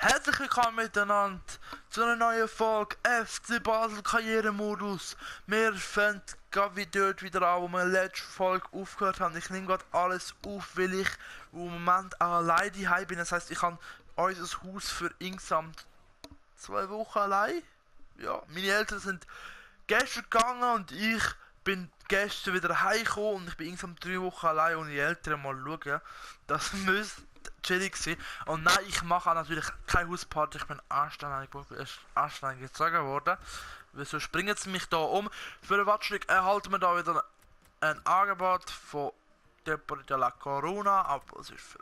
Herzlich willkommen miteinander zu einer neuen Folge FC Basel Karrieremodus. Wir fangen gerade wie dort wieder an, wo wir letzte Folge aufgehört haben. Ich nehme gerade alles auf, weil ich im Moment auch allein daheim bin. Das heisst, ich habe unser Haus für insgesamt 2 Wochen allein. Ja, meine Eltern sind gestern gegangen und ich bin gestern wieder heimgekommen und ich bin insgesamt 3 Wochen allein ohne Eltern. Mal schauen. Das müsste chillig sein. Und nein, ich mache natürlich keine Hausparty. Ich bin anständig gezogen worden. Wieso springen sie mich da um? Für den Watschlik erhalten wir da wieder ein Angebot von Depot de la Corona. Aber es ist für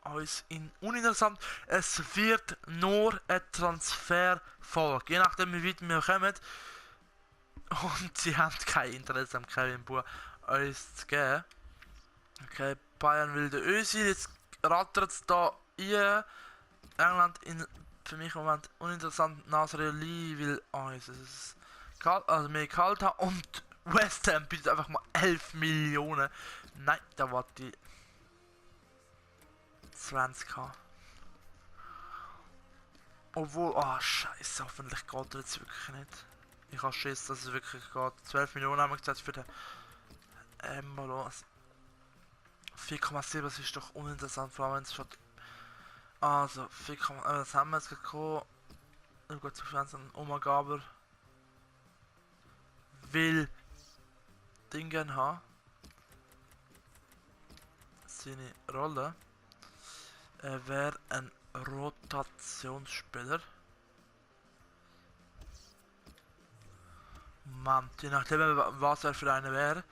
uns uninteressant. Es wird nur eine Transferfolge. Je nachdem wie weit wir kommen. Und sie haben kein Interesse am Kevin Buhr uns zu geben. Okay, Bayern will den Özil. Jetzt rattert es da ein. England in für mich im Moment uninteressant. Nasreli will uns also mehr kalt haben. Und West Ham bietet einfach mal 11 Millionen. Nein, da war die 20k. Obwohl, scheiße, hoffentlich geht er jetzt wirklich nicht. Ich habe Schiss, dass es wirklich geht. 12 Millionen haben wir gesagt für den Embolos. 4,7, das ist doch uninteressant, vor allem wenn es schon. Also, 4, das haben wir jetzt gekommen. Ich gehe zu Fernsehen. Oma Gaber will Dingen haben. Seine Rolle. Er wäre ein Rotationsspieler. Mann, je nachdem was er für eine wäre.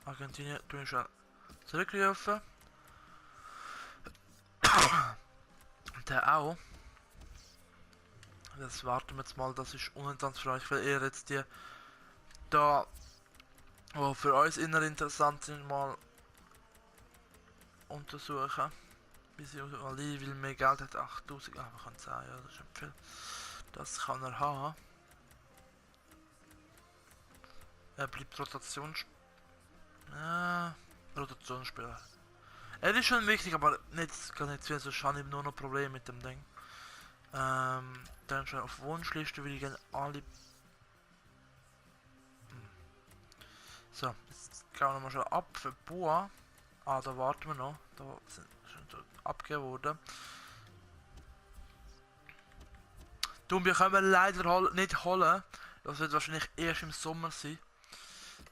Argentinien tun schon zurückgerufen. Der auch. Das warten wir jetzt mal, das ist uninteressant für euch. Ich will eher jetzt die da, wo für uns inner interessant sind, mal untersuchen. Bis Ali will mehr Geld hat, 8000, aber kann sagen, ja, das ist nicht viel. Das kann er haben. Er bleibt Rotationsspieler. Er ist schon wichtig, aber nicht, gar nicht viel, sonst habe ich nur noch Probleme mit dem Ding. Dann schon auf Wunschliste will ich gerne alle. So, jetzt gehen wir mal schon ab für Boa. Ah, da warten wir noch. Da sind schon abgegeben worden. Wir können leider nicht holen. Das wird wahrscheinlich erst im Sommer sein.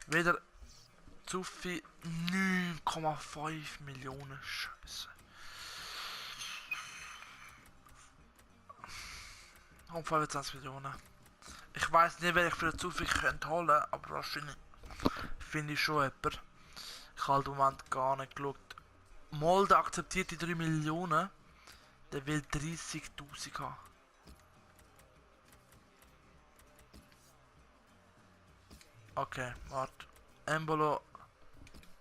Wieder zu viel. 9,5 Millionen. Scheiße. Und 25 Millionen. Ich weiß nicht, wer ich für zu viel könnte holen, aber wahrscheinlich finde ich schon jemand. Ich habe im Moment gar nicht geschaut. Molde akzeptiert die 3 Millionen. Der will 30.000 haben. Okay, warte. Embolo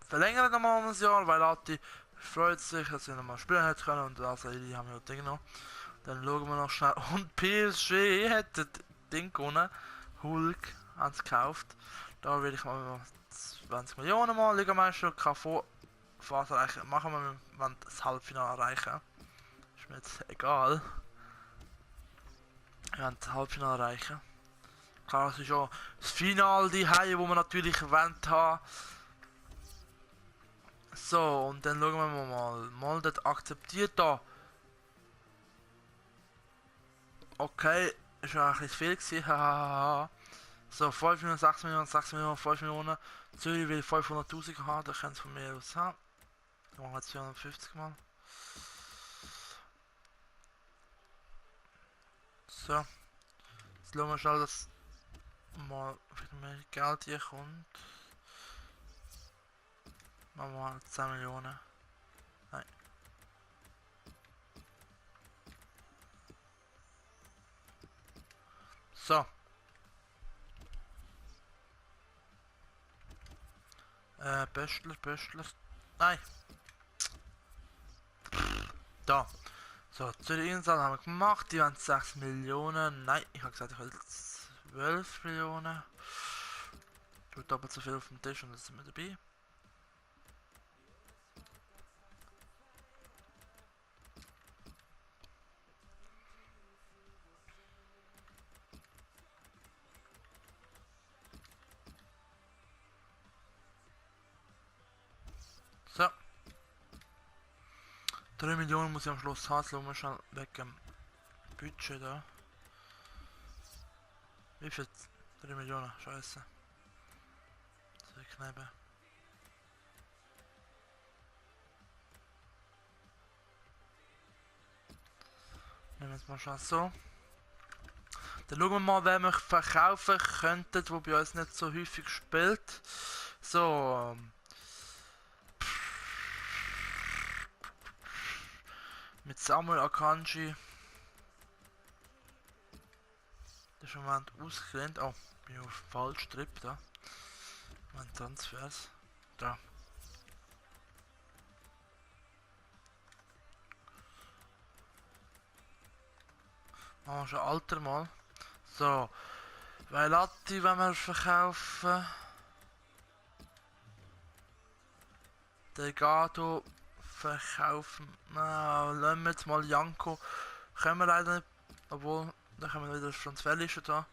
verlängert nochmal um ein Jahr, weil Ati freut sich, dass er nochmal spielen hätte können und also die haben ja Ding noch. Dann schauen wir noch schnell. Und PSG hat das Ding gewonnen. Hulk haben es gekauft. Da will ich mal 20 Millionen mal Ligameister KV-Phase erreichen. Machen wir, wenn das Halbfinale erreichen. Ist mir jetzt egal. Wir werden das Halbfinale erreichen. Klar, das ist schon das Finale die Haie, wo wir natürlich erwähnt haben. So, und dann schauen wir mal. Moldet akzeptiert da. Okay, ist ja ein bisschen viel gewesen. Hahaha. So, 5 Millionen, 6 Millionen, 6 Millionen, 5 Millionen. Zürich will 500.000 haben, da können es von mir aus haben. Dann machen wir 250 mal. So. Jetzt schauen wir schnell, dass mal mehr Geld hier kommt. Machen wir mal 10 Millionen. Nein. So. Böstler. Nein. Da. So, Zürich Insel haben wir gemacht. Die waren 6 Millionen. Nein, ich habe gesagt, ich will 12 Millionen. Tut aber zu viel auf dem Tisch und jetzt sind wir dabei. 3 Millionen muss ich am Schluss haben, schauen wir schon wegen dem Budget da. Wie viel? 3 Millionen, scheiße. So, ich kneipe. Nehmen wir es mal schon so. Dann schauen wir mal, wer wir verkaufen könnten, der bei uns nicht so häufig spielt. So. Mit Samuel Akanji. Das ist im Moment ausgelehnt. Oh, bin auf falsch Trip da. Mein Transfers. Da. Machen wir schon Alter mal. So. Veilati, wenn wir verkaufen. Delgado verkaufen. Na, lassen wir jetzt mal Janko. Können wir leider nicht. Obwohl, dann können wir wieder das Transferliste da.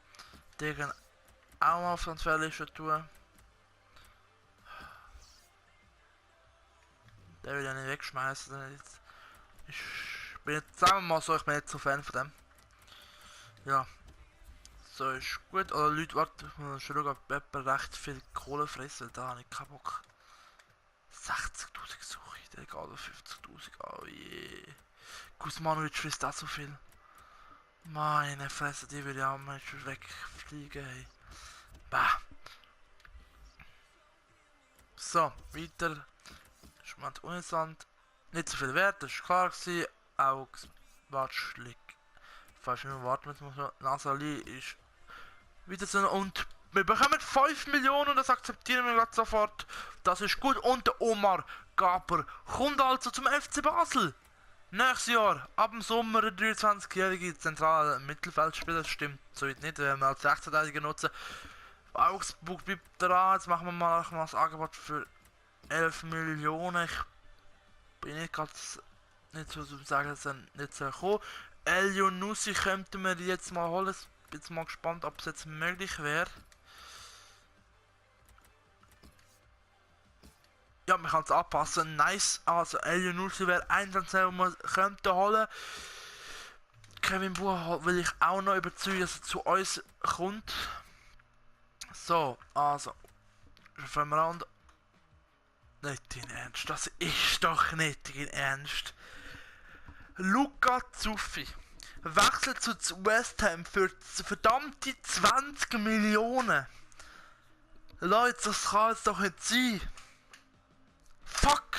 Die können auch mal auf Transferliste tun. Der will ja nicht wegschmeißen. Ich bin jetzt, sagen wir mal so, ich bin nicht so Fan von dem. Ja. So ist gut. Oder Leute, warte, ich muss schon schauen, ob jemand recht viel Kohle frisst, weil da habe ich keinen Bock. 60.000 suche ich, der geht auf 50.000. Oh je. Kuzmanovic frisst auch so viel. Meine Fresse, die will ja mal wegfliegen, hey. Bah. So, weiter. Schmand Unisand. Nicht so viel wert, das ist klar gewesen. Auch Watschlik. 5 Minuten warten wir mal. Nasali ist wieder so. Und wir bekommen 5 Millionen und das akzeptieren wir gerade sofort. Das ist gut. Und der Omar Gaber kommt also zum FC Basel. Nächstes Jahr, ab dem Sommer, der 23-jährige zentrale Mittelfeldspieler. Stimmt soweit nicht, wenn wir als Rechtsverteidiger nutzen. Augsburg bleibt dran. Jetzt machen wir mal das Angebot für 11 Millionen. Ich bin nicht gerade nicht so zu sagen, dass er nicht so kommen. El Younousi könnten wir jetzt mal holen. Ich bin jetzt mal gespannt, ob es jetzt möglich wäre. Ja, man kann es anpassen. Nice. Also El Younousi wäre ein Transfer, den man könnte holen. Kevin Buch will ich auch noch überzeugen, dass er zu uns kommt. So, also. Fangen wir an. Nicht in Ernst. Das ist doch nicht in Ernst. Luca Zuffi wechselt zu West Ham für verdammte 20 Millionen. Leute, das kann jetzt doch nicht sein. Fuck!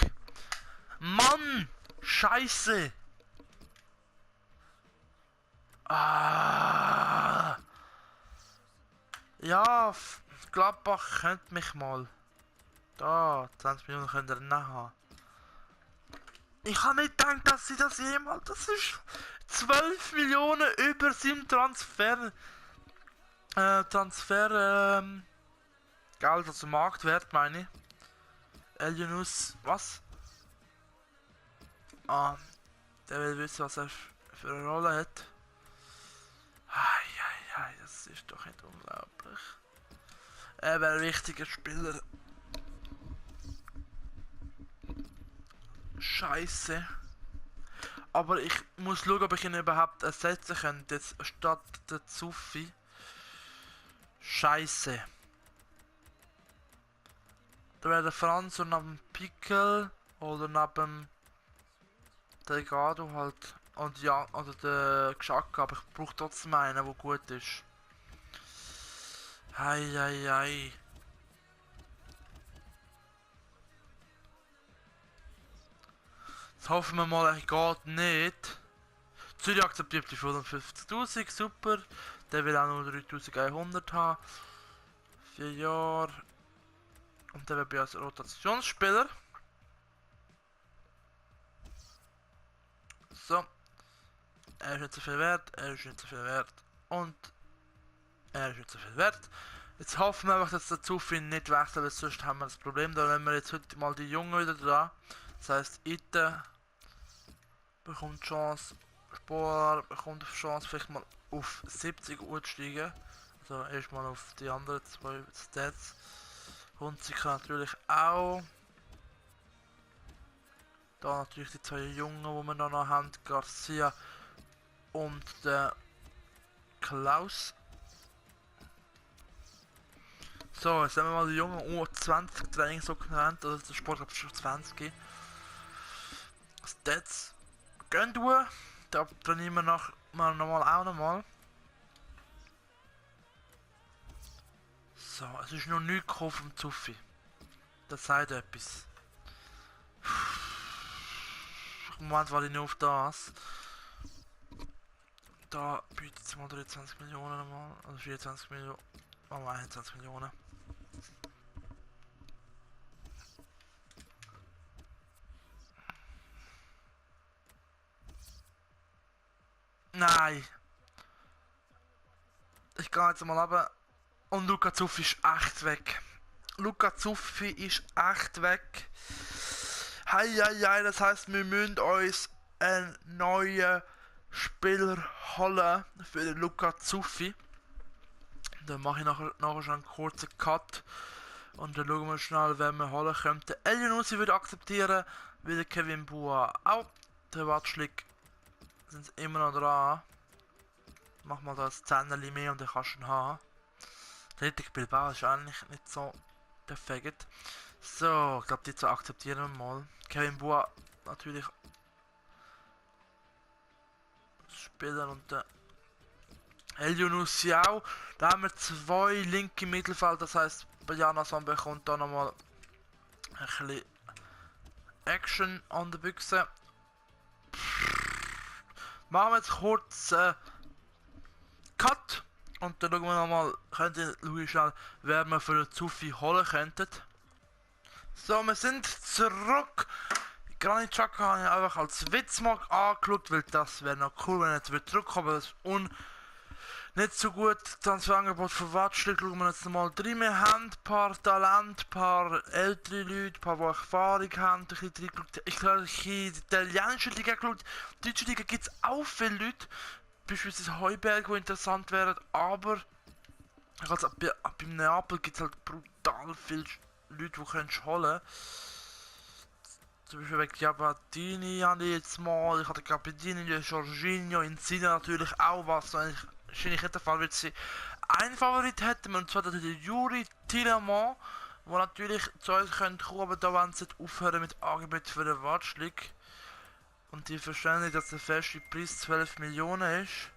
Mann! Scheiße! Ah! Ja, Gladbach könnt mich mal. Da, 20 Millionen könnt ihr nachher. Ich habe nicht gedacht, dass sie das jemals. Das ist 12 Millionen über seinem Transfer. Geld, also Marktwert, meine ich. El Younousi, was? Ah, der will wissen, was er für eine Rolle hat. Ei, das ist doch nicht unglaublich. Er wäre ein wichtiger Spieler. Scheiße. Aber ich muss schauen, ob ich ihn überhaupt ersetzen könnte. Jetzt statt der Zuffi. Scheiße. Da wäre der Franz und neben Pickel oder neben Delgado halt. Und ja, oder der Xhaka, aber ich brauche trotzdem einen, der gut ist. Ei. Jetzt hoffen wir mal, er geht nicht. Zürich akzeptiert die 55.000, super. Der will auch nur 3.100 haben. 4 Jahre. Und der wird bei uns Rotationsspieler. So. Er ist nicht so viel wert, und er ist nicht so viel wert. Jetzt hoffen wir einfach, dass der Zufall nicht wechselt, weil sonst haben wir das Problem. Da nehmen wir jetzt heute mal die Jungen wieder dran. Das heisst, Ite bekommt Chance, Sporer bekommt Chance, vielleicht mal auf 70 umzusteigen. Also erstmal auf die anderen zwei Stats. Hunziker natürlich auch. Da natürlich die zwei Jungen, die wir da noch haben, Garcia und der Klaus. So, jetzt haben wir mal die jungen U20 Training so genannt, also der Sport ab 20. Stats gehen durch, da trainieren wir nochmal auch nochmal. So, es ist noch nichts gekommen vom Zuffi. Das sagt etwas. Im Moment warte ich nur auf das. Da bietet es mal 23 Millionen nochmal, also 24 Millionen, oh 21 Millionen. Nein! Ich gehe jetzt mal runter. Und Luca Zuffi ist echt weg. Luca Zuffi ist echt weg. Heieiei, das heisst, wir müssen uns einen neuen Spieler holen für den Luca Zuffi. Dann mache ich nachher schon einen kurzen Cut. Und dann schauen wir schnell, wen wir holen könnten. Elionussi würde akzeptieren, wie der Kevin Bua auch. Der Watschlik sind immer noch dran. Mach mal das 10 mehr und dann kannst du ihn haben. Der Athletic Bilbao ist eigentlich nicht so der Faggot. So, ich glaube, die zwei akzeptieren wir mal. Kevin Bua natürlich Spieler und der Elionussi auch. Da haben wir zwei linke Mittelfeld, das heisst, Bajanason bekommt da nochmal ein bisschen Action an der Büchse. Machen wir jetzt kurz Cut und dann schauen wir nochmal, schnell, wer wir für den Zuffi holen könnten. So, wir sind zurück. Granit Xhaka habe ich einfach als Witz mal angeschaut, weil das wäre noch cool, wenn er jetzt wieder zurückkommt, aber das ist nicht so gut. Transferangebot für Watschlik, schauen wir jetzt nochmal drin. Wir haben ein paar Talente, ein paar ältere Leute, ein paar, die Erfahrung haben, ein bisschen reingeschaut. Ich habe die italienische Liga geschaut. Die deutsche Liga gibt es auch viele Leute, beispielsweise Heuberg, die interessant wären, aber also bei Neapel gibt es halt brutal viele Leute, die kannst holen. Zum Beispiel wegen Gabardini habe ich jetzt mal, ich hatte Gabardini, Jorginho, Insigne natürlich auch, was wahrscheinlich nicht der Fall wird sein. Ein Favorit hätten wir, und zwar der Juri Tielemans, der natürlich zu uns kommen könnte, aber da wollen sie aufhören mit Angebot für den Watschlik. Und die verstehen nicht, dass der feste Preis 12 Millionen ist.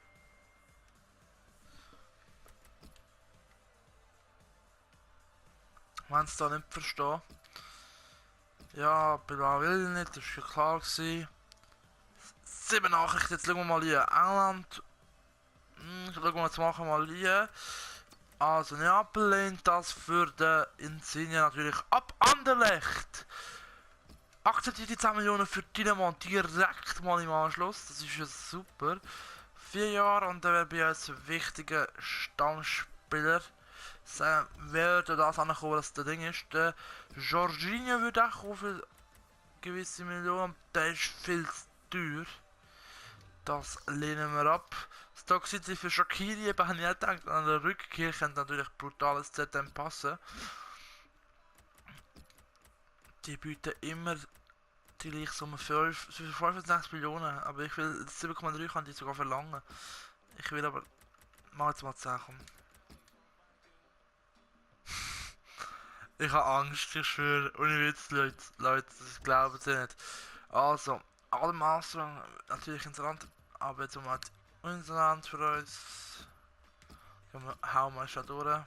Wenn sie da nicht verstehen. Ja, Bilbao will nicht, das war ja klar gewesen. 7 Nachrichten, jetzt schauen wir mal hier. England. Schauen wir jetzt mal hier. Also Neapel lehnt das für den Insigne natürlich ab. Anderlecht akzeptiert die 10 Millionen für Tielemans direkt mal im Anschluss. Das ist ja super. 4 Jahre und der wäre bei uns ein wichtiger Stammspieler. Würde das ankommen, was das Ding ist. Der Jorginho würde auch kommen für gewisse Millionen. Der ist viel zu teuer. Das lehnen wir ab. Stock City für Shaqiri, habe ich nicht gedacht, an der Rückkehr könnte natürlich brutales ZM passen. Die bieten immer die gleiche Summe für 65 Millionen, aber ich will 7,3 kann die sogar verlangen. Ich will aber mal jetzt mal 10 kommen. Ich habe Angst, ich schwöre, ohne Witz, Leute, das glauben sie nicht. Also, allem Armstrong natürlich ins Land, aber jetzt mal unser Land für uns. Hauen wir schon durch.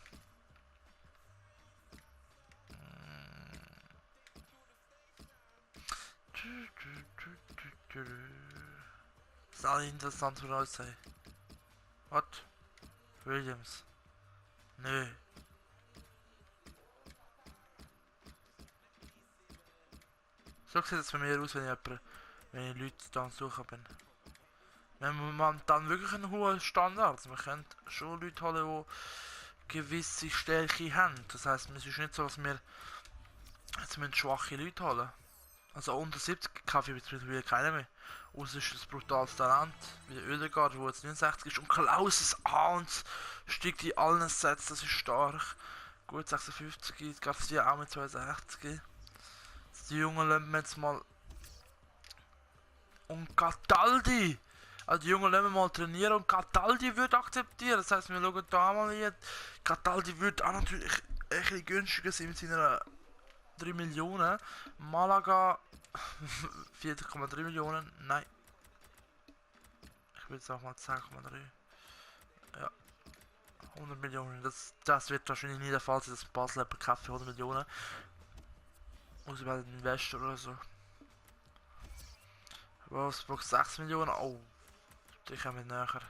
Das ist alles interessant für uns. Was? Williams? Nö. So sieht es bei mir aus, wenn ich Leute dann suchen bin. Wenn man dann wirklich einen hohen Standard, man könnte schon Leute holen, die gewisse Stärke haben. Das heisst, es ist nicht so, dass wir jetzt schwache Leute holen. Also unter 70 kaufe ich mittlerweile keinen mehr. Außer ist das brutales Talent, wie der Oedegaard, der jetzt 69 ist. Und Klaus Arns steigt in allen Sets, das ist stark. Gut 56, Garcia auch mit 62. Die Jungen lassen wir jetzt mal Und Cataldi! Also die Jungen lassen wir mal trainieren und Cataldi wird akzeptieren. Das heißt, wir schauen da mal jetzt. Cataldi wird auch natürlich ein bisschen günstiger sein mit seiner 3 Millionen. Malaga 4,3 Millionen. Nein. Ich würde sagen mal 10,3. Ja. 100 Millionen. Das wird wahrscheinlich nie der Fall sein, dass Basel etwa kauft für 100 Millionen. Außer bei den Investor oder so. Wolfsburg 6 Millionen. Oh. Die kommen näher.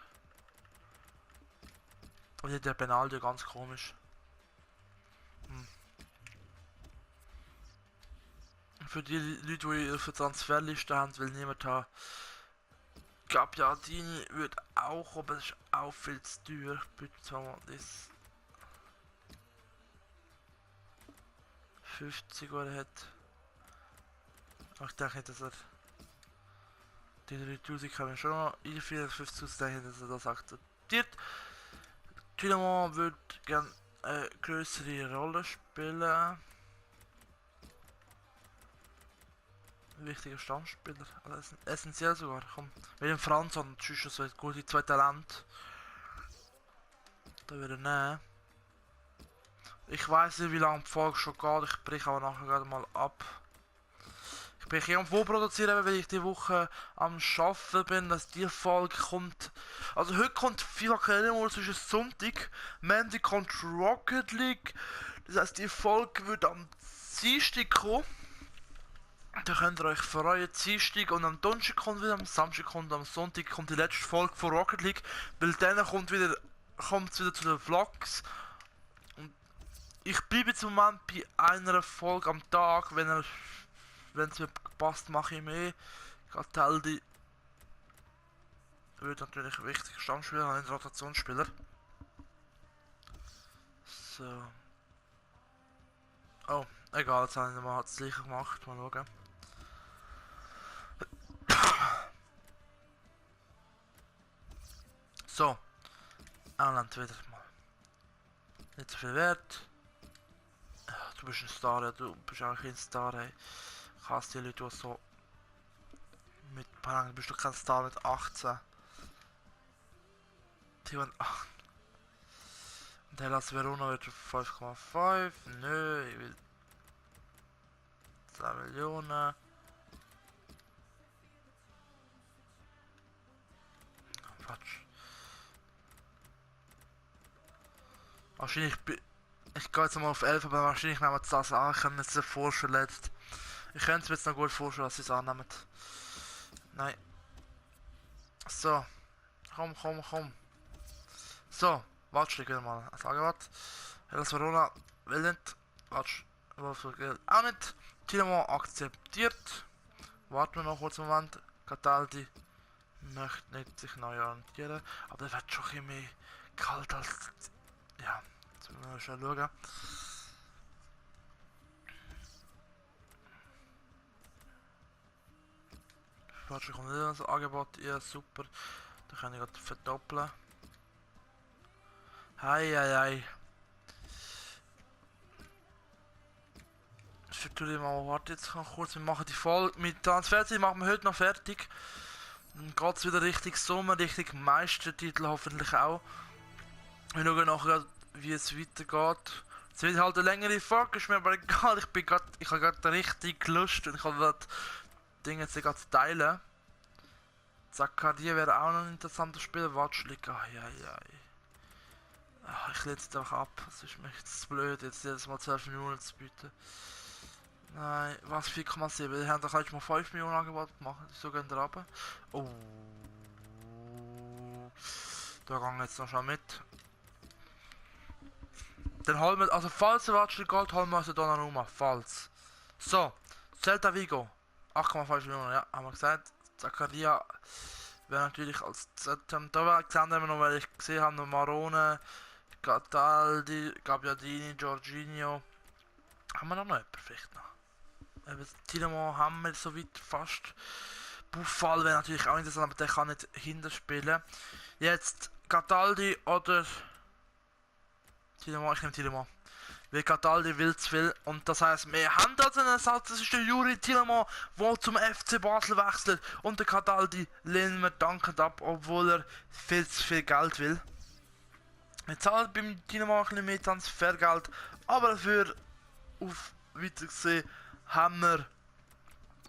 Und der Benaldi ganz komisch. Für die Leute, die auf der Transferliste haben, will niemand haben. Gabbiadini wird auch, aber das ist auch viel zu teuer. Ich bitte zwar mal das 50 Euro hat. Aber ich denke nicht, dass er die 3000 kann man schon noch in 54 denken, dass er das akzeptiert. Tielemans würde gerne eine größere Rolle spielen. Wichtiger Stammspieler, also essentiell sogar. Komm, mit dem Franz und sonst so gute zwei Talente. Da würde ich nehmen. Ich weiß nicht, wie lange die Folge schon geht. Ich breche aber nachher gerade mal ab. Ich bin hier am Vorproduzieren, weil ich die Woche am Arbeiten bin, dass die Folge kommt. Also heute kommt FIFA Academy Mode, zwischen Sonntag. Montag kommt Rocket League. Das heißt, die Folge wird am Dienstag kommen. Da könnt ihr euch freuen, Dienstag und am Donnerstag kommt wieder, am Samstag kommt, am Sonntag kommt die letzte Folge von Rocket League, weil dann kommt es wieder zu den Vlogs. Und ich bleibe zum Moment bei einer Folge am Tag, wenn es mir passt, mache ich mehr. Cataldi wird natürlich wichtig, Stammspieler, ein Rotationsspieler. So. Oh, egal, jetzt habe ich mal das gleiche gemacht, mal schauen. So, England wieder mal. Nicht so viel wert. Du bist ein Star, ja, du bist auch ein Star, ey. Ich hasse die Leute, die so mit Parang bist du kein Star mit 18. Die waren 8. Und Hellas Verona wird auf 5,5. Nö, ich will 2 Millionen. Quatsch. Wahrscheinlich, ich gehe jetzt mal auf 11, aber wahrscheinlich nehmen wir das an. Ich kann mir jetzt nicht vorstellen. Ich könnte mir jetzt noch gut vorstellen, dass sie es annehmen. Nein. So. Komm. So. Watsch, wieder mal. Sagen was. Hellas Verona will nicht. Watsch. Wolfsburg will auch nicht. Tielemans akzeptiert. Warten wir noch kurz einen Moment. Cataldi möchte nicht sich neu orientieren. Aber der wird schon ein bisschen mehr kalt als. Ja. Jetzt müssen wir schon schauen. Watsch, kommt wieder das Angebot. Ja, super. Da kann ich gerade verdoppeln. Hei. Ich tue mal, warte jetzt kurz, wir machen die Folge mit Transferzeit, machen wir heute noch fertig. Dann geht es wieder Richtung Sommer, Richtung Meistertitel hoffentlich auch. Wir schauen nachher, wie es weitergeht. Es wird halt eine längere Folge, ist mir aber egal, ich habe gerade richtig Lust und ich habe das Ding jetzt gerade teilen. Zakaria wäre auch noch ein interessanter Spieler, Watschlik, ich lehne es einfach ab, es ist mir echt zu blöd, jetzt jedes Mal 12 Minuten zu bieten. Nein, was 4,7? Die haben doch letztes Mal 5 Millionen Angebot gemacht, so gehen wir runter. Oh. Da gehen wir jetzt noch schon mit. Dann holen wir, also falls der Watschel geht, holen wir also Donnarumma, falls. So, Celta Vigo, 8,5 Millionen, ja, haben wir gesagt. Zakaria wäre natürlich als ZM, da sehen wir noch, weil ich gesehen habe, noch Marone, Cataldi, Gabbiadini, Jorginho. Haben wir noch jemanden vielleicht noch? Tielemans haben wir soweit fast. Buffal wäre natürlich auch interessant, aber der kann nicht hinterspielen. Jetzt Cataldi oder Tielemans, ich nehme Tielemans. Weil Cataldi will zu viel. Und das heisst, wir haben also einen Ersatz, das ist der Juri Tielemans, der zum FC Basel wechselt. Und der Cataldi lehnen wir dankend ab, obwohl er viel zu viel Geld will. Wir zahlen beim Tielemans ein bisschen mehr Transfergeld, aber dafür, auf weiter gesehen, haben wir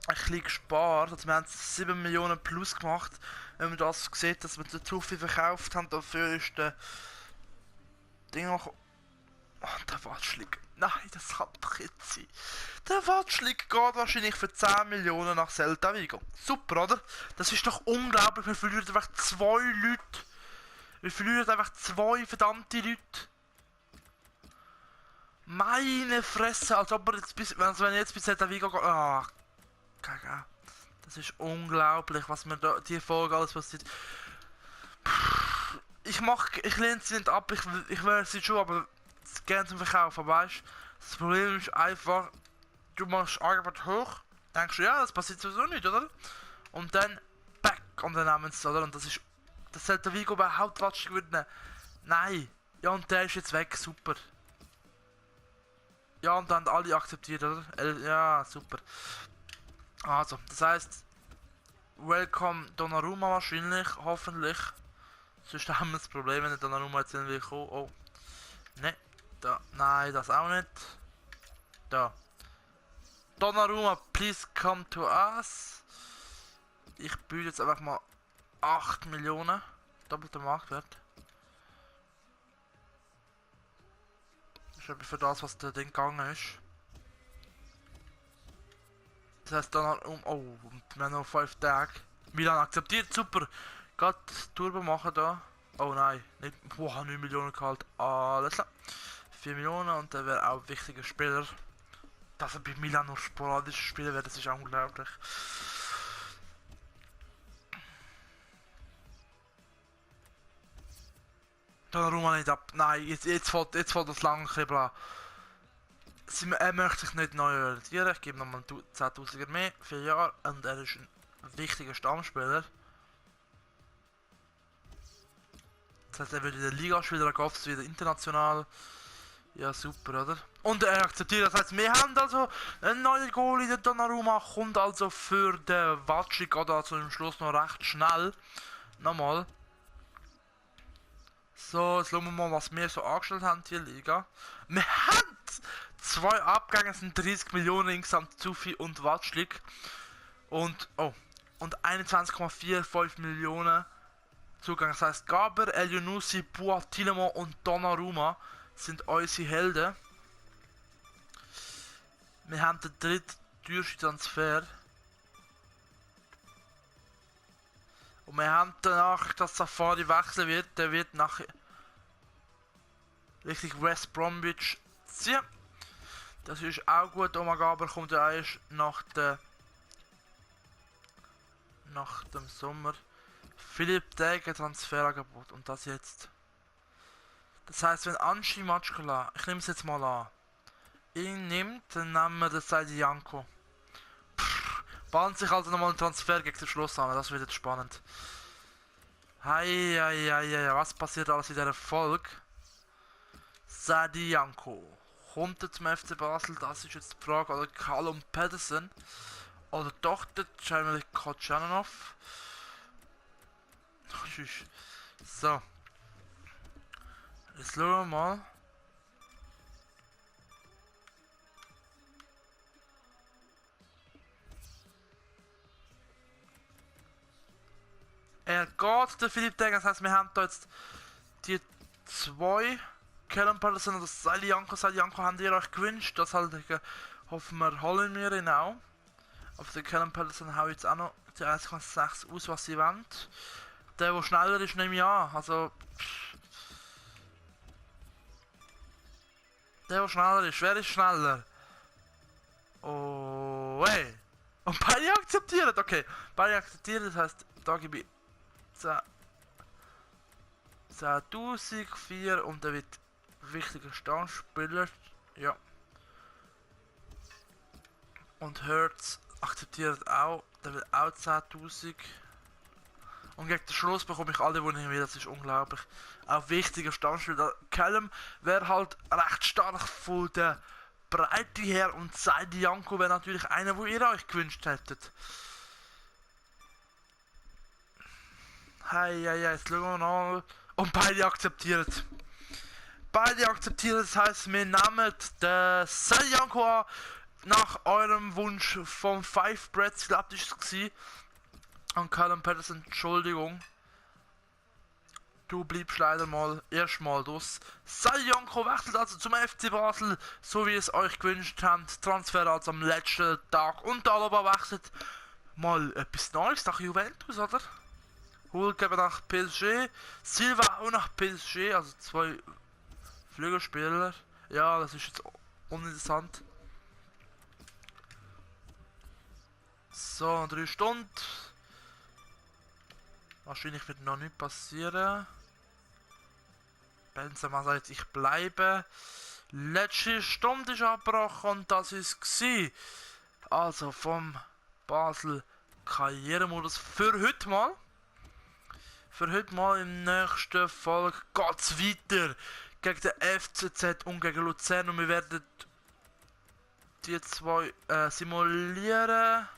ein bisschen gespart. Also wir haben 7 Millionen plus gemacht. Wenn man das sieht, dass wir den Trophy verkauft haben, dafür ist der Ding noch... Oh, der Watschlik. Nein, das kann doch jetzt sein. Der Watschlik geht wahrscheinlich für 10 Millionen nach Celta Vigo. Super, oder? Das ist doch unglaublich. Wir verlieren einfach 2 Leute. Wir verlieren einfach 2 verdammte Leute. Meine Fresse, als ob er jetzt bis... Also wenn jetzt bis Celta Vigo geht... Ah, Kacke. Das ist unglaublich, was mir da die Folge alles passiert. Ich lehne sie nicht ab, ich wäre sie schon, aber gerne zum Verkaufen, weißt du? Das Problem ist einfach, du machst Angebot hoch, denkst du, ja, das passiert sowieso nicht, oder? Und dann, back, und dann nehmen sie es, oder? Und das sollte Vigo überhaupt watschig gewinnen. Nein. Ja, und der ist jetzt weg, super. Ja, und dann alle akzeptiert, oder? Ja, super. Also, das heißt, welcome Donnarumma wahrscheinlich, hoffentlich. Sonst haben wir das Problem, wenn der Donnarumma jetzt irgendwie kommt. Oh. Ne, da. Nein, das auch nicht. Da. Donnarumma, please come to us. Ich biete jetzt einfach mal 8 Millionen. Doppelter Marktwert. Das ist etwa für das, was der Ding gegangen ist. Das heißt dann oh, wir haben noch 5 Tage. Milan akzeptiert, super. Gerade Turbo machen da. Oh nein, nicht. Boah, 9 Millionen gehalten. Alles klar. 4 Millionen und der wäre auch ein wichtiger Spieler. Dass er bei Milan nur sporadisch spielen wird, das ist unglaublich. Donnarumma nicht ab. Nein, jetzt fällt das lange Kribbel an. Er möchte sich nicht neu orientieren. Ich gebe nochmal 10.000er mehr, 4 Jahre. Und er ist ein wichtiger Stammspieler. Das heißt, er wird in der Liga spielen, er geht wieder international. Ja, super, oder? Und er akzeptiert, das heißt, wir haben also einen neuen Goalie, der Donnarumma kommt also für den Watschik, oder also im Schluss noch recht schnell. Nochmal. So, jetzt schauen wir mal, was wir so angestellt haben, die Liga. Wir haben 2 Abgänge, sind 30 Millionen insgesamt Zufi und Watschlik. Und, oh, und 21,45 Millionen Zugang. Das heißt, Gaber, El Yunusi, Bua, Tielemans und Donnarumma sind unsere Helden. Wir haben den dritten teuersten Transfer. Und wir haben danach, dass Safari wechseln wird. Der wird nach richtig West Bromwich ziehen. Das ist auch gut. Oma Gaber kommt ja erst nach dem Sommer. Philipp Degen Transferangebot und das jetzt. Das heißt, wenn Anschi Matschkala, ich nehme es jetzt mal an, ihn nimmt, dann nehmen wir den Saidi Janko. Bahnt sich also nochmal einen Transfer gegen den Schluss an, das wird jetzt spannend. Hei, was passiert alles in dieser Folge? Saidi Janko kommt er zum FC Basel, das ist jetzt die Frage, oder Callum Pedersen oder doch der Jamie Kochanov. So. Jetzt schauen wir mal. Er geht, der Philipp Degen, das heißt, wir haben da jetzt die 2 Callum Pedersen oder Saidi Janko habt ihr euch gewünscht, das halt, hoffen wir, holen wir ihn auch. Auf den Callum Pedersen hau jetzt auch noch die 1,6 aus, was sie wollen. Der schneller ist, nehme ich an, also... Der schneller ist, wer ist schneller? Oh, hey! Und beide akzeptieren, okay. Beide akzeptieren, das heißt, da gebe ich 10.004 und der wird wichtiger Stammspieler. Ja. Und Hertz akzeptiert auch, der wird auch 10.000. Und gegen den Schluss bekomme ich alle Wunder wieder, das ist unglaublich. Auch wichtiger Stammspieler. Callum wäre halt recht stark von der Breite her und Seidi Janko wäre natürlich einer, wo ihr euch gewünscht hättet. Hey, jetzt schauen wir mal. Und beide akzeptieren. Beide akzeptieren, das heißt, wir nehmen den Seidi Janko an, nach eurem Wunsch vom Five Breads, glaubt ich es. Und Callum Patterson, Entschuldigung. Du bleibst leider mal erstmal durch. Seidi Janko wechselt also zum FC Basel, so wie es euch gewünscht habt. Transfer also am letzten Tag. Und Alaba wechselt mal etwas Neues nach Juventus, oder? Hulk eben nach PSG. Silva auch nach PSG, also 2 Flügelspieler. Ja, das ist jetzt uninteressant. So, 3 Stunden. Wahrscheinlich wird noch nichts passieren. Benzema sagt, ich bleibe. Letzte Stunde ist abgebrochen und das ist es. Also vom Basel Karrieremodus für heute mal. Für heute mal im nächsten Folge geht's weiter gegen den FCZ und gegen Luzern und wir werden die 2 simulieren.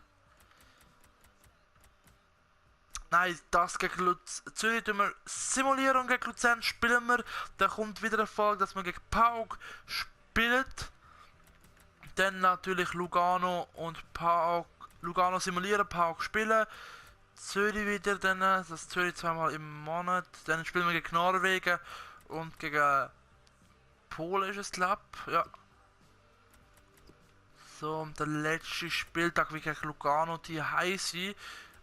Nein, das gegen Zürich tun wir simulieren und gegen Luzern spielen wir. Da kommt wieder eine Folge, dass man gegen PAOK spielt. Dann natürlich Lugano und PAOK. Lugano simulieren, PAOK spielen. Zürich wieder, dann, das Zürich zweimal im Monat. Dann spielen wir gegen Norwegen und gegen Polen ist es, glaube ich. Ja. So, und der letzte Spieltag wie gegen Lugano, die heiße.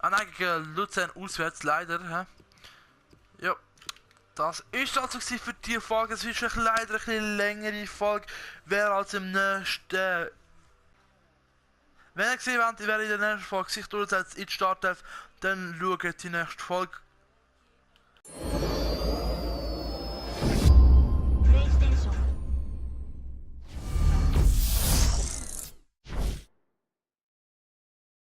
Ah nein, gegen Luzern auswärts, leider. Ja, das ist also für die Folge. Es ist leider ein bisschen längere Folge. Wer also im nächsten... Wenn ihr gesehen habt, wer in der nächsten Folge sich durchsetzt in die Startelf, dann schaut die nächste Folge